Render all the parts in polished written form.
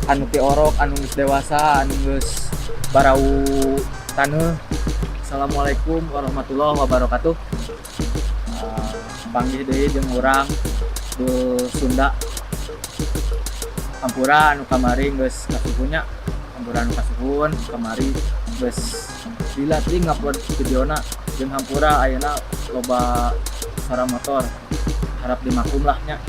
Anu ti orok, anu geus dewasa, anu geus barau taneuh. Assalamualaikum warahmatullahi wabarakatuh. Panggih deui jeung urang Dul Sunda. Hampura anu kamari geus kasuhun nya. Hampura anu kasuhun kamari geus lila teuing ngupload videona, jeung hampura ayeuna loba suara motor. Harap dimaklum lah nya.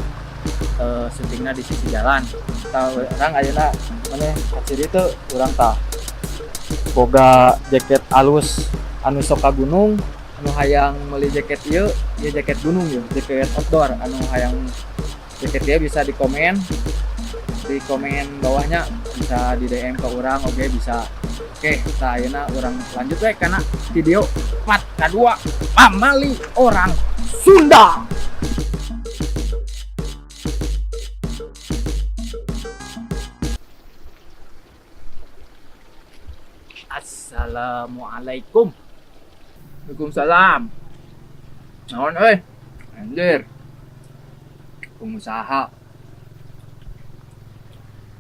Syutingna di sisi jalan. Tah, urang ayeuna maneh kaciri teu urang tah boga jaket alus. Anu sok ka gunung, anu hayang meuli jaket ieu, ieu jaket gunung ieu, jaket outdoor. Anu hayang jaket ieu bisa di komen, di komen bawahnya, bisa di DM ke urang, oke bisa. Oke, tah ayeuna urang lanjut we kana video part kedua pamali orang Sunda. Assalamualaikum. Waalaikumsalam. Naon euy? Anjir. Pengusaha.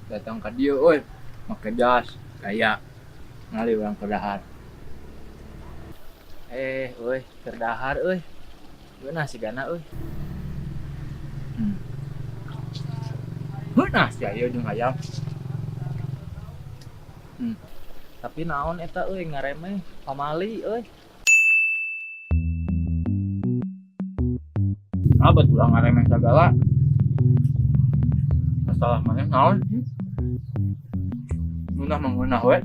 Datang ka dieu euy, make jas gaya. Ngali urang keur dahar. Euy, keur dahar euy. Geunah sigana euy. Geunah sia ieu jeung hayam. Tapi naon eta euy ngaremeh pamali euy. Ah, betul ngaremeh sagala. Masalah maneh naon? Ngeunah mah ngeunah we.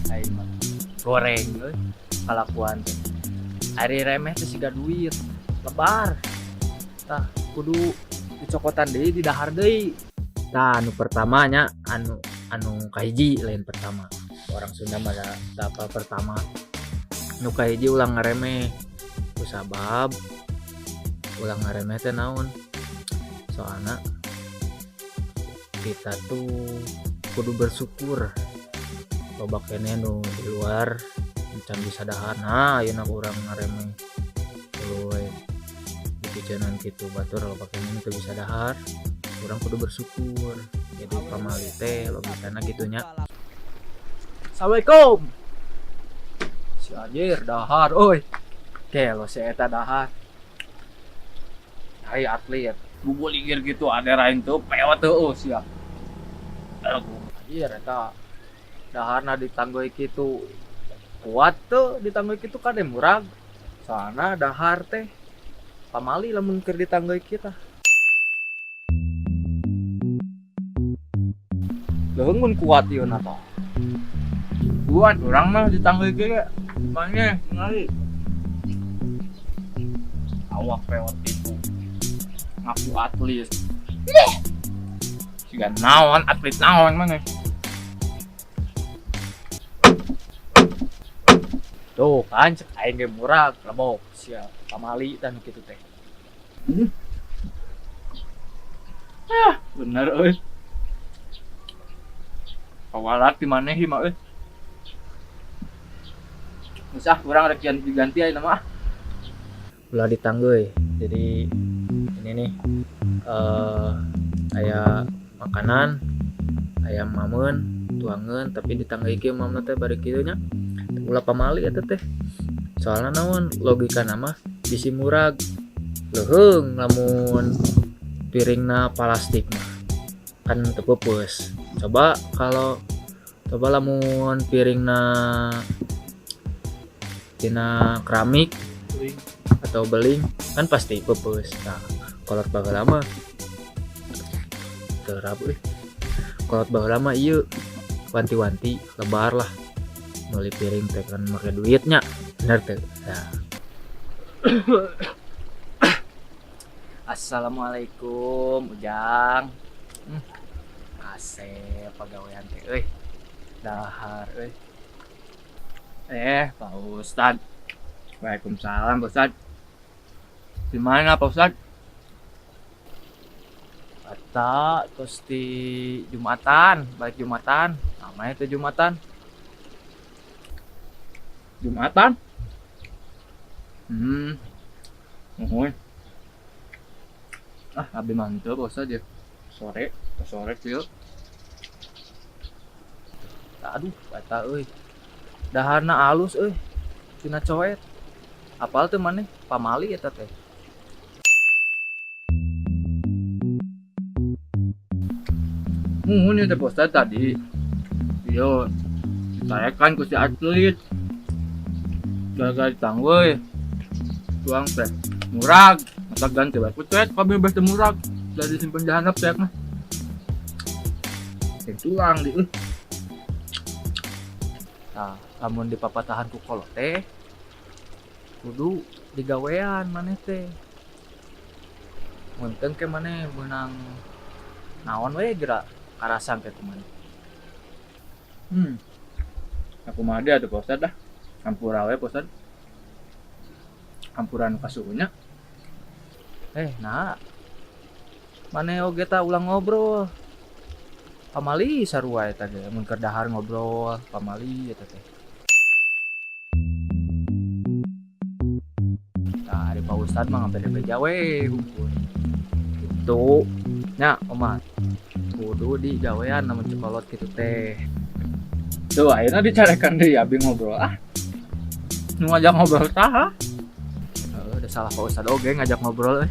Aing mah goreng euy kalakuan teh. Ari remeh teh siga duit lebar. Tah kudu dicokotan deui, didahar deui. Tah anu pertama nya, anu kahiji, lain pertama. Orang Sunda mah da apa pertama. Nu kahiji ulah ngaremeh. Kusabab ulah ngaremeh teh naon? Soalna kita tuh kudu bersyukur. Loba keneh nu di luar can bisa dahar. Nah, ayeuna urang ngaremeh. Tuluy dipicenan kitu batur loba keneh nu teu bisa dahar. Urang kudu bersyukur. Jadi pamali teh logikana kitu nya. Assalamualaikum. Si anjir dahar euy. Ke lo si eta dahar. Hai atlet. Bubuligir gitu ada rain tuh pewat tuh oh sia. Anjir eta daharna ditanggoi kitu. Kuat tuh ditanggoi kitu kade murag. Soalna dahar teh pamali lamun keur ditanggoi kita. Leuheung mun kuat ieu na tah. Kuat urang mah ditanggoi ge maneh ngali. Awak pewat itu ngaku atlet. Siga naon atlet naon maneh. Tuh kan cek aing ge murag lebok sia pamali dan kitu teh. Ah, bener euy. Kawalat di maneh ieu mah euy. Geus ah, urang rek ganti-ganti ayeuna mah. Ulah ditanggeuy. Jadi ini nih aya makanan, aya mameun, tuangeun tapi ditanggeuy kieu mamna teh bari kieu nya. Ulah pamali eta teh. Soalna naon logikana mah bisi murag. Leuheung lamun piringna plastik mah kan teu peupeus. Coba kalau coba lamun piringna tina keramik atau beling kan pasti peupeus. Nah, kolot baheula mah teu rab euy. Kolot baheula mah ieu wanti-wanti lebar lah. Meuli piring teh kan make duitnya. Bener teu? Nah. Assalamualaikum Ujang. Kasep pagawean teh euy. Dahar euy. Pak Ustad. Waalaikumsalam Pak Ustad. Gimana Pak Ustad? Eta tos di Jumatan, balik Jumatan. Namanya teh Jumatan. Jumatan? Nuhun. Ah, abi mantep Pak Ustad ya. Sore. Sore kieu. Aduh, eta euy. Daharna alus euy. Tina coet. Apal teu maneh? Pamali eta teh. Muhun ieu teh Pak Ustad tadi. Ieu ditarekan ku si atlet. Gara-gara ditangguh. Tuang teh murag, masa ganti bae ku cuek kabeh beh teu murag. Da disimpen di handap cuek mah. Jeung tulang di euy. Tah, lamun dipapatahan ku kolot teh kudu digawean maneh teh. Mun teu ke maneh meunang naon we geura karasa ke ku maneh. Aku mah atuh Pak Ustad dah. Hampura we Pak Ustad. Hampura nu kasuhunnya. Nah. Maneh oge tah ulah ngobrol. Pamali sarua eta ge mun keur dahar ngobrol, pamali eta teh. Tah, ari Pak Ustad mah ngampe beja we hungkul. Gitu. Nya, omat. Kudu digawean lamun cek kolot kitu teh. Tuh, ayeuna dicarekan deui abi ngobrol ah. Nu ngajak ngobrol saha? Heeh, udah salah Pak Ustad oge ngajak ngobrol euy.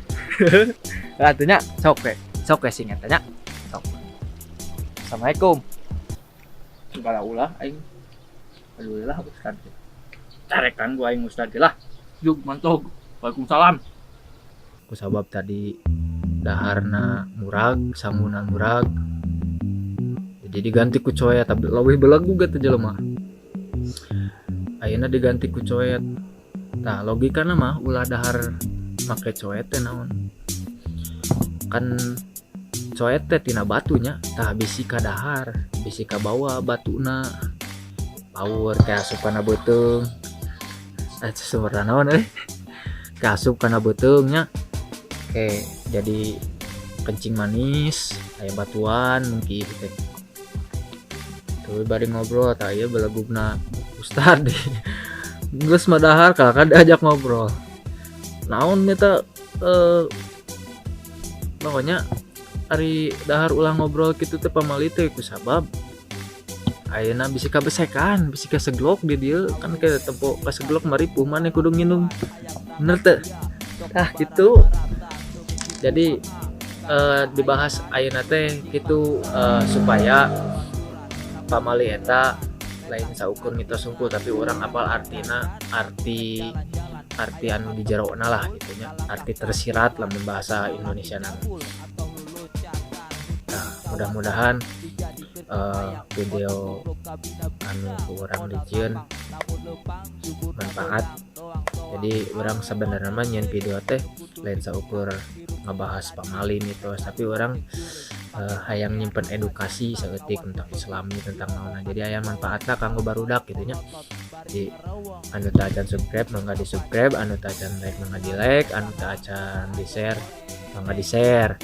Atuh nya, sok we. Sok we sing eta nya. Sok. Assalamualaikum. Segala ulah aing. Aduh lah Ustad. Carekan gua aing Ustad lah. Yuk mantog. Waalaikumsalam. Kusabab tadi daharna murag, sanguna murag. Jadi diganti ku coet, tapi leuwih belegug eta jelema. Ayeuna diganti ku coet. Tah, logikana mah ulah dahar make coet teh naon. Kan coet teh tina batunya, tah bisi kadahar, bisi kabawa batuna. Paur kaasup kana beuteung. Sumberna naon euy? Kaasup kana beuteung nya. Oke, jadi kencing manis, aya batuan mungkin teh. Tuh bari ngobrol tah ieu belegugna Ustad. Geus mah dahar kalah diajak ngobrol. Naon eta pokoknya ari dahar ulah ngobrol kitu teh pamali teh kusabab ayeuna bisi kabesekan, bisi kaseglok di dieu kan ke tempo kaseglok maripuh maneh kudu nginum. Bener teu? Tah kitu. Jadi dibahas ayeuna teh kitu supaya pamali eta lain saukur mitos hungkul tapi urang apal artina, arti arti anu di jerona lah gitu nya, arti tersirat lamun bahasa Indonesia na. Nah, mudah-mudahan video anu ku urang dijieun manfaat. Jadi urang sebenarnya mah nyieun video teh lain saukur ngebahas pamali mitos, tapi urang hayang nyimpen edukasi saeutik tentang Islami, tentang naon. Jadi aya manfaatna kanggo barudak gitu nya. Jadi anu teu acan subscribe mangga di subscribe, anu teu acan like mangga di like, anu teu acan di share mangga di share.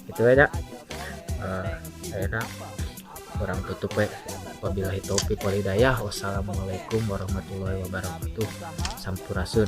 Gitu we nya. Ayeuna urang tutup we. Wabillahi taufik walhidayah. Wassalamualaikum warahmatullahi wabarakatuh. Sampurasun.